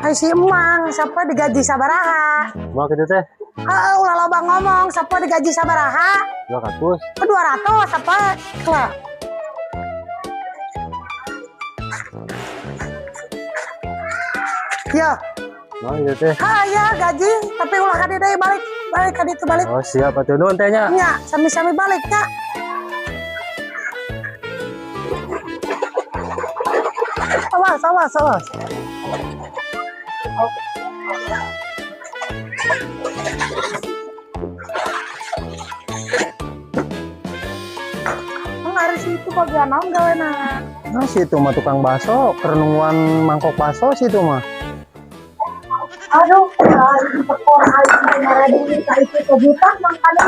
Hai si Emang, siapa digaji sabaraha? Mau gitu teh? Heeh, ulah loba ngomong, siapa digaji sabaraha? 200. Oh, 200 apa? Lah. Ya, Mau gitu teh. ha ya gaji, tapi ulah ka dieu deui, balik, balik ka ditu balik. Oh, siap atuh, nuhun teh nya. Nya, sami-sami balik nya. Awas, awas, awas. Ari situ bagian naon gawena? Nah, situ mah tukang bakso, keur nungguan mangkok bakso situ mah. Aduh, aing tekor aing maradi ka itu kejutan mangkana.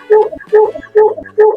Tuh, tuh, tuh, tuh.